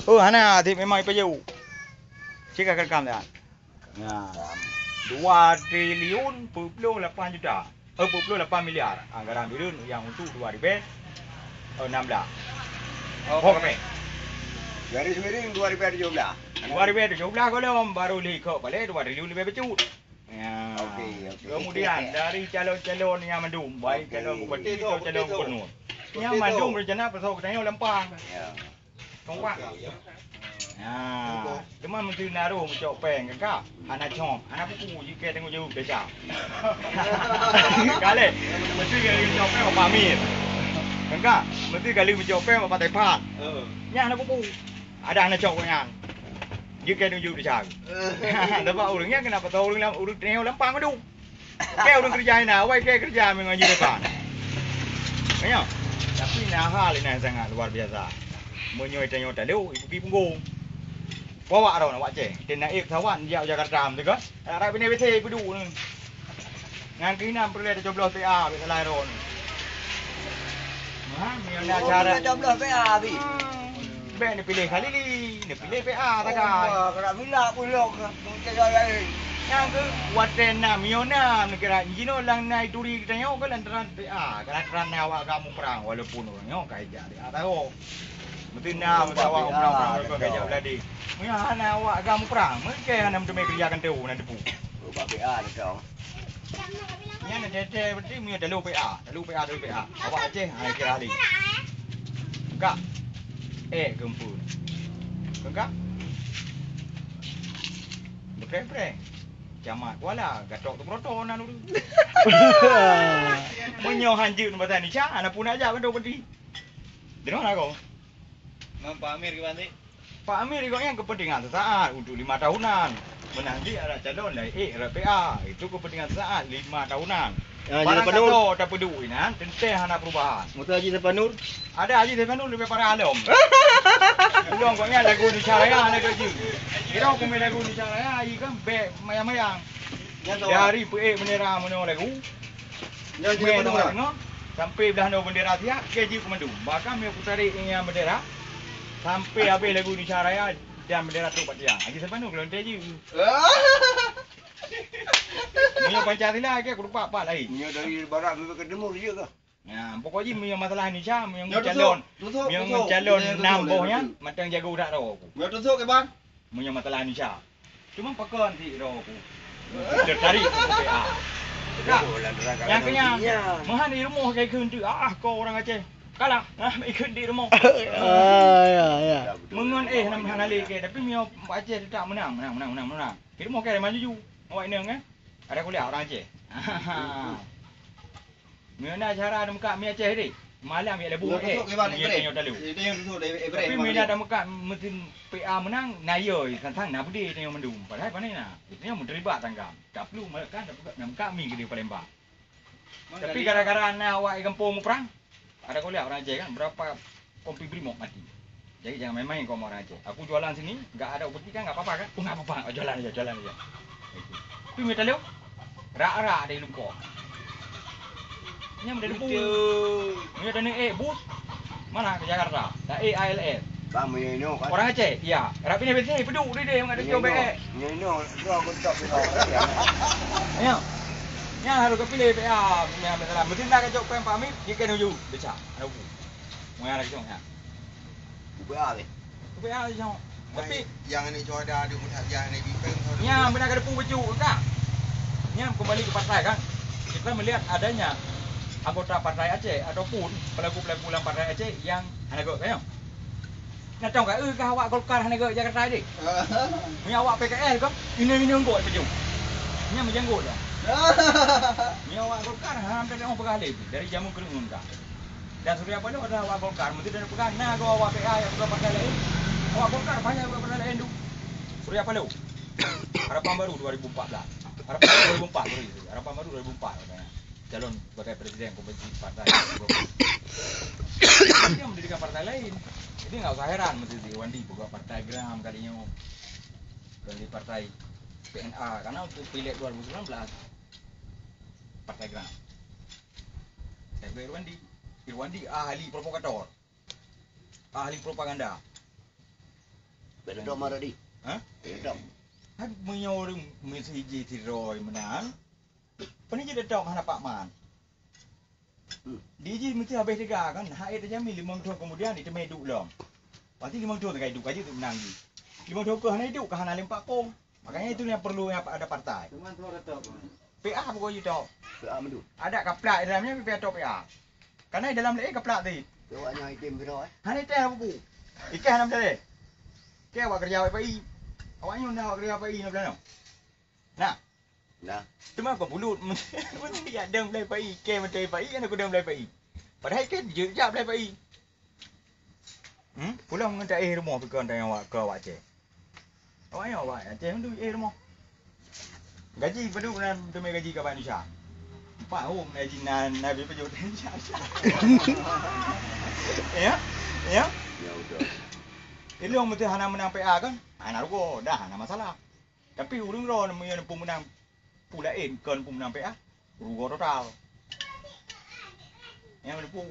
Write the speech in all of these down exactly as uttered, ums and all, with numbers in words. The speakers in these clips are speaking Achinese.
Oh, hana, até memang ipajoh. Cit ka rekam dah. Nah, dua triliun peuet ploh lapan juta. Eh, peuet ploh lapan miliar anggaran bileueng nyang untuk dua ribèe enam blah. Oh, ho kapé? Garis miring dua ribèe tujoh blah. Dua ribèe tujoh blah gohlom baru lheuh ikot paléng dua triliun leubeh bacut. Ya. Oke, oke. Kemudian dari calon-calon nyang mandum, baik calon bupati atau calon gubernur. Nyang mandum rencana pasoe geutanyoe lam pang. Ya. Kompak. Nah, cuma meusti na roh meucok péng, kan ka? Hana cok, hana buku, jikeu tanggung jaweueb desya. Ka lé, meusti ka meucok péng Bapak Amir. Kan ka? Meusti ka lheuh meucok péng Bapak Tepan. Nyan hana buku. Ada hana cok nyan. Jikeu tanggung jaweueb desya. Sebab ureueng nyan keuneuk pasoe ureueng lam, ureueng tanyoe lam pang mandum. Keu ureueng keureuja inan, awai keu keureuja meungon jih depan. Nyoe. Tapi na hal inan sangat luar biasa. Meunyoe tanyoe talo, ipuki punggong. Pawak droe awak Aceh, teunaék pesawat jak u Jakarta meusigoe. Rab binéh B C peuduek nyoe. Nyan keuh inan peureulèe tacoblos P A, bèk salah droe nyoe. Ha, meunyoe na cara tacoblos P A, Abi. Bèk neupiléh Khalili, neupiléh P A sagai. Oh, keurak milak pun lok, mungkin lain. Nyang keuh watèe na, meunyoe na, neukira jinoe lam na ituri geutanyoe keuh lantaran P A, ka lantaran na awak agam muprang, walaupun ureueng nyoe ka ijak di ateueh. Meuteuna meusawa muprang-muprang ka ijak beuladi. Meunyoe hana awak agam muprang, mungkin hana meuteumé keureuja kantô na debu. Rubah P A deutong. Nyan teuntèe berarti meunyoe talo P A, talo P A, talo P A. Awak Aceh, ha, kira ahli. Ka. Eh, geumpun. Ka. Beutôi-beutôi. Camat Kuala, Gatok Tubroto nan dulu. Meunyoe hanjeuet mata Indonesia, hana pun aja kantô berarti. Di mana kau? Nampak Amir ke Bandi? Pak Amir ikot nyan kepentingan sesaat untuk lima tahunan. Meunan jih ada calon laén ék rot P A, itu kepentingan sesaat lima tahunan. Ah, Barang Joseph Panur. Kata tapeuduek inan, teuntèe hana perubahan. Meutu Haji Safanur? Ada Haji Safanur leubeh parah lom. Ulôn kok nyan lagu Indonesia Raya hana geujeue. Kira peumé lagu Indonesia Raya, ai kan bèk mayang-mayang. Nyan tu. Dari peuék bendera meunoe lagu. Nyan Haji Safanur. Meunoe, sampai blah noe bendera siap, ke jih keu mandum. Bahkan meu peutarek nyan bendera, sampai habéh lagu Indonesia Raya dan bendera trok bak tiang. Haji Safanur keuleuh teuh jih. Meunyoe Pancasila ke kurupak pat laén. Meunyoe dari barat sampai ke timur je ke? Ya, pokok jih meunyoe masalah Indonesia, meunyoe ngon calon, meunyoe ngon calon nam boh nyan, mantong jago udah roh aku. Meunyoe tusuk ke bang? Meunyoe masalah Indonesia. Cuma pakon si roh aku. Tertarik aku P A. Nah, nyang keu nyan, meuhan di rumoh kai kheun tu, ah, ko ureueng Aceh. Kalah, ah, ikheun di rumoh. Ah, ya, ya. Meungon eh, nam hana lé ke, tapi meunyoe Aceh tetap menang, menang, menang, menang, menang. Di rumoh kai maju ju. Awak inong, eh? Ada kuliah orang Aceh. Meunyoe na cara neumeukat mi Aceh deh, malam ya lebu eh. Nyoe tanyoe talu. Tapi meunyoe na neumeukat meuteun P A meunang, na yo, tantang na beudé tanyoe mandum. Padahai pane na. Tanyoe meuterlibat tanggam. Tak perlu meukat, neumeukat mi keudeh Palembang. Tapi gara-gara na awak di gampông muprang, ada kuliah orang Aceh kan, berapa Kompi Brimob mati. Jadi jangan main-main kau sama orang Aceh. Aku jualan sini, nggak ada upeti kan, nggak apa-apa kan? Oh, nggak apa-apa, jualan aja, jualan aja. Itu. Tapi minta lewat, rak-rak dari Lungkok. Ini ada debu. Ini ada ni, eh, bus. Mana ke Jakarta? Dah A I L S. Bang, meunyoe inoe kan? Orang Aceh, iya. Rapi ni biasa, peduk dia, dia, mengadap jauh baik. Meunyoe inoe, tu aku tak bilang. Ya. Nya harus kau pilih P A, nya masalah. Mesti nak kacau P M Pak Amir, dia kena uju. Becak, ada uju. Mengapa lagi cong, ya? Ubah deh. Ubah lagi cong. Tapi nyang ni cuada di mudah dia ni bipeng. Nya benar kada pun bejuk ke? Nya kembali ke partai kan. Kita melihat adanya anggota partai Aceh ataupun pelaku-pelaku dalam partai Aceh yang hana gok kan? Nah, tahu ka, eh, kah awak Golkar hana gok Jakarta deh? Punya awak P K S kan? Ini, ini enggok pejung. Nya menjenggot dah. Punya awak Golkar hampir orang pegalih dari jamu kerungun kah. Dan Surya Paloh adalah awak Golkar. Mesti dia pegang, nah, kau awak P A yang sudah partai lain. Awak Golkar banyak juga partai lain tu. Surya Paloh. Harapan Baru dua ribu empat belas. Harapan Baru dua ribu empat, sorry. Harapan Baru dua ribu empat katanya. Calon sebagai presiden kompetisi partai. Dia mendirikan partai lain. Jadi nggak usah heran mesti si Irwandi buka partai geram kali nyoe. Bukan di partai P N A. Karena untuk pileg dua ribu sembilan belas, partai geram. Saya Irwandi. Irwandi ahli provokator. Ahli propaganda. Beutôi marah di. Hah? Beutôi. Hai meunyoe ureuëng meuseujid sidroe meunan, peue jeuet teutôk hana Pak Man. Hmm. Di jih meusti habéh teuga kan, hai tajami limong thon keumudian jiteumé duek lom. Pasti limong thon teuka iduek, ka jeuet teuk meunang jih. Limong thon keuh hana iduek, ka hana lé Pak Kong. Makanya itu yang perlu yang ada partai. Cuman tu ada top. P A pokok jih top. P A meundu. Ada kaplak dalam nya, P A top P A. Karena dalam lé kaplak tadi. Awak nyang item kena, eh? Hana item buku. Ikan hana mencari. Ke awak kerja awak P A I. Awak nyoe nak awak kerja P A I nak bulan. Nah. Nah. Teuma kau bulut mesti yak dang belai P A I, ke mesti P A I, kan aku dang belai P A I. Padahal kan jejak belai P A I. Hmm? Pulang ngon tak eh rumoh pikeun tanya awak ke awak cek. Awak nyoe awak cek tu eh rumoh. Gaji padu na teumé gaji ka Indonesia. Empat hom gaji na na bi pajok Indonesia. Ya? Ya? Ya udah. Ilong mesti hana menang P A kan? Hana rugo, dah hana masalah. Tapi ureuëng droe meunyoe peumeunang peue laén kon peumeunang P A, rugoe total. Nyang neupeu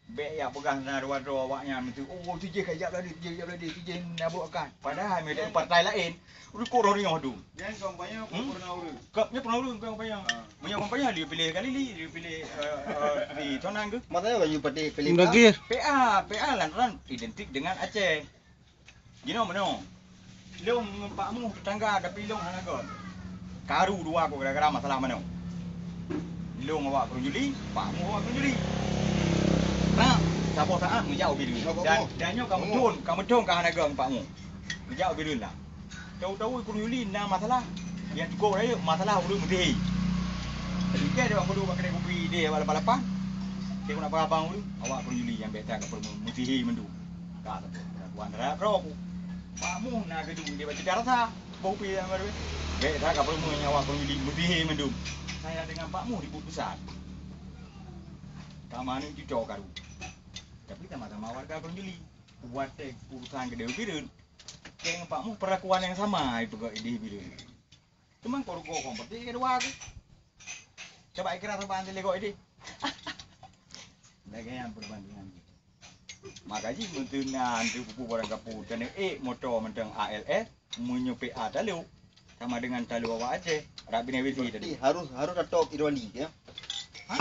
bék yak peugah na dua droe awaknyan meutu, "Oh, tijih ka jak ladi, tijih jak ladi, tijih na brok akan." Padahai meunyoe partai laén, ureuëng kok roh nyoh dum. Nyan kampanye pernah ureuëng. Kap nyoe pernah ureuëng kampanye. Meunyoe kampanye dia pilih Galili, dia pilih eh, eh, di Tonang ke? Makanya baju putih pilih P A. P A, P A lantaran identik dengan Aceh. Jinoe meunoe, lôn ngon Pak Muh tetangga tapi lôn hana gon. Karu dua ku gara-gara masalah manoe. Lôn awak keureun juli, Pak Muh awak keureun juli. Nah, saboh saat meujak ubé dulu. Dan, dan nyoe kameudon, kameudon ka hana gon Pak Muh. Meujak ubé dulu lah. Tahu-tahu keureun juli na masalah. Yang cukup rayeuk masalah ureuëng meusihi. Ikai dia bak kudu bak kedai kopi dia bak lapan-lapan. Dia nak peugah abang ureuëng, awak keureun juli nyang biasa ka peureuleueh meusihi mandum. Ka sapeue, peulakuan rayat droe ku. Pak Muh na geuduek di bak cita rasa. Boh pi nyang baru. Gek that ka peureumeun nyawa peungidik meusihe mandum. Saya dengan Pak Muh ribut besar. Ka maneuk cuco karu. Tapi sama-sama warga Krueng Juli. Watèe urusan keudéh Bireuen, keu Pak Muh perlakuan yang sama ipeugah idéh Bireuen. Teuma kok rugoe kompeti keudua tu. Coba ikira saban teuh lé goe idéh. Lagèe nyan peubandingan jih. Maka jih meuteuna antu pupu barang kapu, keuneuk ék moto mantong A L S, meunyoe P A talô, sama dengan talô awak Aceh, rab binéh wifi tadi. Berarti harus, harus atop Irwandi, ya? Ha?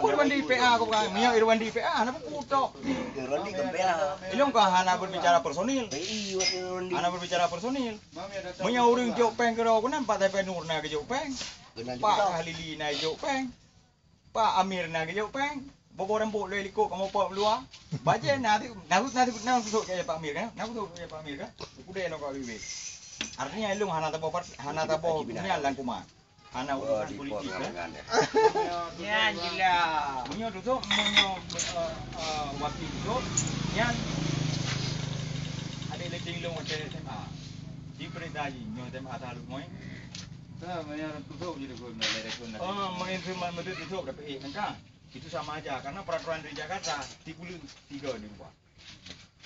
Peue Irwandi P A kok bukan? Meunyoe Irwandi P A, hana peue tok. Irwandi kan P A. Ilong ka hana berbicara personil. P I buat Irwandi. Hana berbicara personil. Meunyoe ureueng jok péng keudroe keunan, Pak Taifai Nur na geujok péng. Keunan Pak juga. Khalili na jok péng. Pak Amir na geujok péng. Bobo rambut lé likot kamoe pop luwa. Bajèe na, na, na, na, na, na, Pak Amir kan? Na, na, Pak Amir kan? Kudé nong kau bibit. Artinya ilong hana tabo, hana tabo punya langkuma. Hana urusan politik, eh? Nyan jeulaih. Meunyoe tutob, meunyoe, eh, eh, wakil tutob, nyan adék leuting lôn watèe S M A. Di peurintah jih, nyoe S M A talu moi. Nah, meunyoe tutob je dukun, dari dukun, dari. Oh, meunyoe cuma meututob tapi, eh, engka. Itu sama aja, karena peraturan dari Jakarta, tikuleueng tiga di rumah.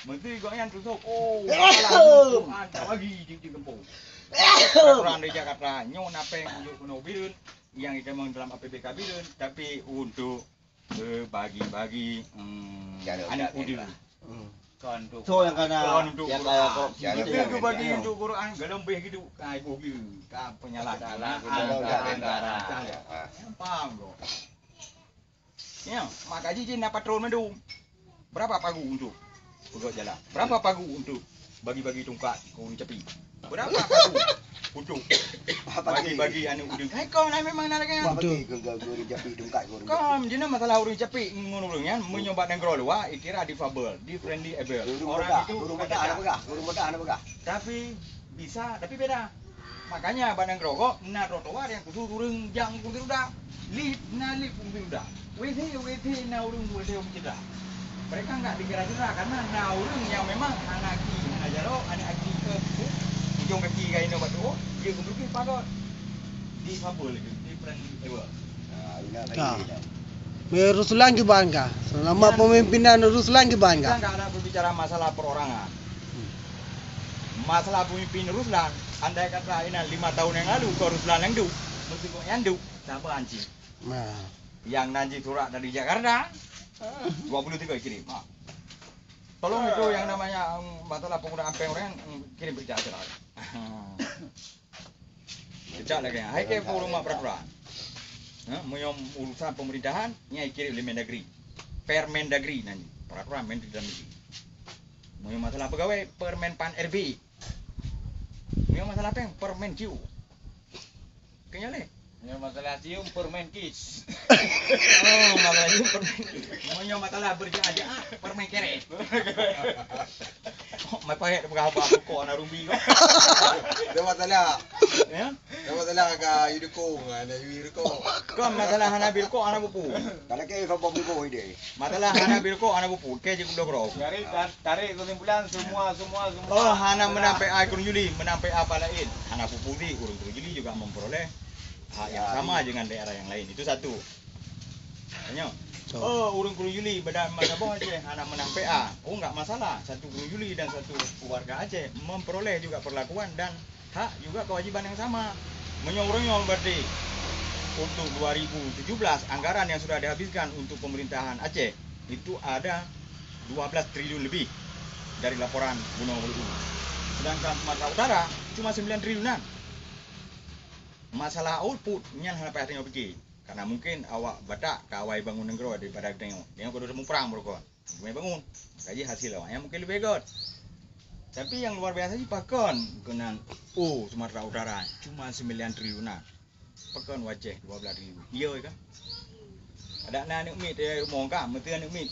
Menteri gobnyan tutob. Oh, masalah Quran tak bagi di, di kampung. Peraturan dari Jakarta, nyoe na péng untuk keunoe Bireuen, yang ditamong dalam A P B K Bireuen, tapi untuk, eh, bagi-bagi, hmm, aneuk muda. Hmm. Kon untuk, so, yang kana, kon untuk yang Quran. Kaya kok, itu bagi untuk Quran, galom beh gitu. Ka ibu gitu. Ka penyalahgunaan anggaran negara. Paham kok? Ya, maka jih na patron mandum. Berapa pagu untuk pegawai jalan? Berapa pagu untuk bagi-bagi tungkat ke ureueng capi? Berapa pagu untuk bagi-bagi aneuk ureueng? Hai kau, nah memang na lagèe nyan. Betul. Bagi ke, ke, ke ureueng capi tungkat ke ureueng capi. Kau, jih na masalah ureueng capi ngon ureueng nyan, meunyoe bak nanggroe luwa, ikira difabel, differently able. Orang itu ureueng buta, ureueng buta, ureueng buta, ureueng buta. Tapi bisa, tapi beda. Makanya bak nanggroe gob na trotoar nyang khusus ureueng jak keu ruda. Lift na lift keu ruda. W C, W C na ureueng W C keu ruda. Mereka enggak dikira cedera karena na ureueng nyang memang hana aki, hana jaroe, hana aki ke ujong kaki ka inoe bak tuwoe, dia keubeuleueh pagot. Di Fabel itu, di Friendly Ever. Ah, ina lagi. Ruslan kiban ka. Selama pemimpinan Ruslan kiban ka. Kita enggak ada berbicara masalah perorangan. Masalah pemimpin Ruslan, andai kata inan lima tahun yang lalu, keu Ruslan nyang duek, meuteugok nyang duek, saban cit. Nah. Nyang nan jisurat dari Jakarta, dua puluh tiga kirim. Ha. Tolong itu yang namanya, em, masalah penggunaan péng orang, em, kirim berita acara. Kejak lagèe nyan. Hai ke forum peraturan. Ha, meunyoe urusan pemerintahan, nyan kirim lé Mendagri. Permendagri nan, peraturan Menteri Dalam Negeri. Meunyoe masalah pegawai, Permen Pan R B. Meunyoe masalah péng, Permen Q. Keu nyan lé. Meunyoe masalah sium, Permen Kis. Oh, masalah sium, Permen Kis. Meunyoe masalah berjak-jak, Permen Keret. Mai payah peugah apa kok anak rumbi kok. Ada masalah. Ya? Ada masalah ka yue dukung, anak yue dukung. Kon masalah hana bil kok anak buku. Kalau ke kau buku ide. Masalah hana bil kok hana buku. Ke je gubloh kerok. Jadi tar- tarik kesimpulan semua, semua, semua. Oh, hana menampe ai kurang juli, menampe apa lain. Hana buku di kurang juli juga memperoleh hak yang sama dengan daerah yang lain. Itu satu. Tanya. Oh, ureuëng Kurung Juli beda masa boh Aceh hana menang P A. Oh, enggak masalah. Satu Kurung Juli dan satu warga Aceh memperoleh juga perlakuan dan hak juga kewajiban yang sama. Menyong-renyong berarti untuk dua ribu tujuh belas anggaran yang sudah dihabiskan untuk pemerintahan Aceh itu ada dua belas triliun lebih dari laporan Gunung Merapi. Sedangkan Sumatera Utara cuma sembilan triliunan. Masalah output nyan hana payah tanyoe pikir. Karena mungkin awak Batak ka awai bangun nanggroe daripada geutanyoe. Tanyoe ka dua muprang beurukon. Geutanyoe bangun. Gaji hasil awak nyan mungkin leubeh göt. Tapi nyang luar biasa jih pakon keunan, oh, Sumatera Utara cuma sembilan triliunan. Pakon u Aceh dua belas triliun. Iya kan? Ada na aneuk miet di rumoh ka, meuteun aneuk miet.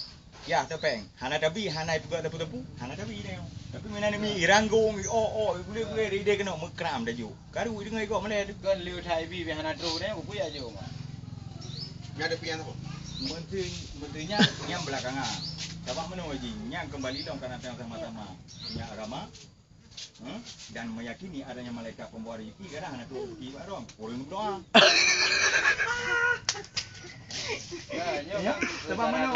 Yah, topeng. Hana tabi, hana ipeugah tepu-tepu, hana tabi dia. Tapi mina aneuk miet iranggong, i-o-o, i gule-gule, ide keunoe meukram dah juk. Karu deungon igok malèe tu. Kon lieu that ibi beh hana troh deh, buku ya jo. Nyan ada pian apa? Menteri, menterinya yang belakangan. Sabab meunoe ji, nyang kembali lom karena sama-sama punya agama. Hmm? Dan meyakini adanya malaikat pembawa rezeki, kadang hana troh rezeki bak droe. Ureueng berdoa. Ya, sebab mana?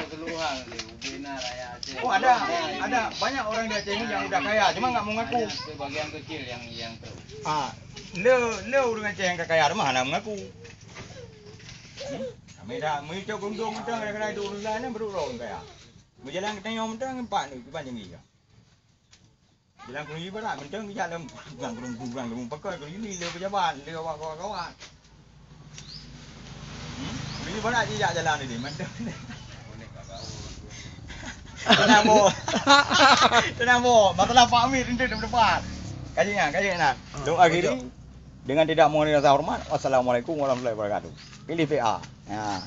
Oh, ada, ada banyak orang di Aceh ni yang udah kaya, cuma nggak mau ngaku. Hanya sebagian kecil yang yang tahu. Ah, le le ureueng Aceh yang kaya, cuma hana mengaku. Hmm? Kami dah meucok guntung mentang kadang-kadang itu ureueng lain baru orang kaya. Berjalan ke tengah mentang empat ni, kiban tinggi. Bilang Kurung Ibarat, mentang bijak lom, kurang, kurang, kurang, kurang, pakai Kurung Yuli, le pejabat, le awak kawan-kawan. Hmm? Kurung Ibarat jijak jalan tadi, mentang. Tenang, Bo. Tenang, Bo. Masalah Pak Amir, nanti depan. Kaji nyan, kaji nyan. Dong akhiri, dengan tidak mengurangi rasa hormat, wassalamualaikum warahmatullahi wabarakatuh. Pilih P A. Ya.